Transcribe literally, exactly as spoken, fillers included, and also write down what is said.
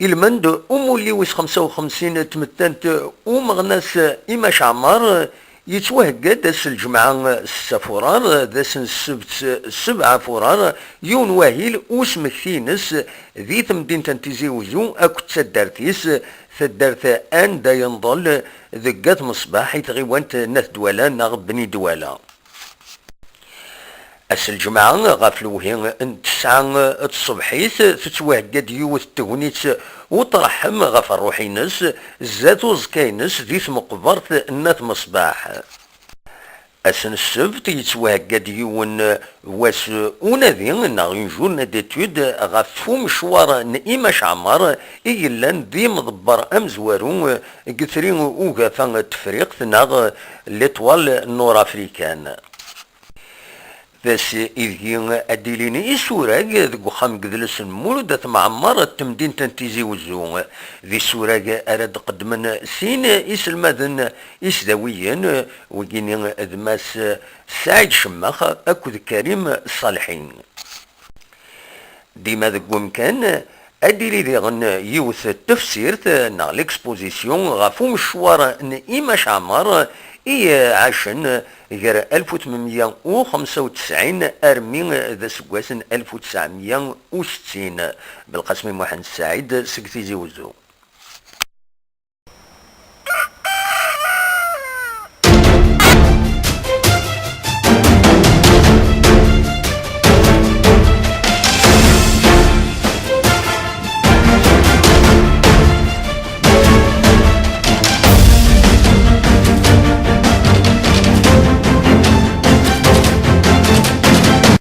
Ilmend umulli wis xemsa u xemsin n tmettant umeɣnas Imac Ɛmar yettwahegga-d ass n lǧemɛa ssetta furar, d ass n ssebt sebɛa furar, yiwen wahil usmekti-ines di temdint n Tizi Uzzu akked taddart-is, taddart anda yenḍel deg At Meṣbaḥ i tɣiwant n At Dwala neɣ Bni Dwala. Ass n lǧemɛa ɣef lewhi n tesɛa n tṣebḥit, tettwahegga-d yiwet n tegnit uṭreḥḥem ɣef ṛṛuḥ-ines zdat uẓekka-ines di tmeqbert n At Meṣbaḥ. Ass n ssebt yettwahegga-d yiwen wass unadi neɣ une journée d'étude ɣef umecwar n Imac Ɛmar i yellan d imḍebber amezwaru deg Tri Ugafa n Tefriqt neɣ l'Étoile nord-africaine. D ass ideg ad d-ilin isurag deg uxxam n yedles n Mulud At Mɛemmer n temdint n Tizi Wezzu. D isurag ara d-qeddmen sin iselmaden isdawiyen, wigini d Mass Saɛid Cemmax akked Karim Ṣalḥi. Dima deg umkan, ad d-tili diɣen yiwet n tefsirt neɣ l'exposition ɣef umecwar n Imac Ɛmar i iɛacen gar alef u tmenmeyya u xemsa u tesɛin armi d aseggas n alef u tesɛemeyya u settin. Belqasem Muḥend Saɛid seg Tizi Wezzu.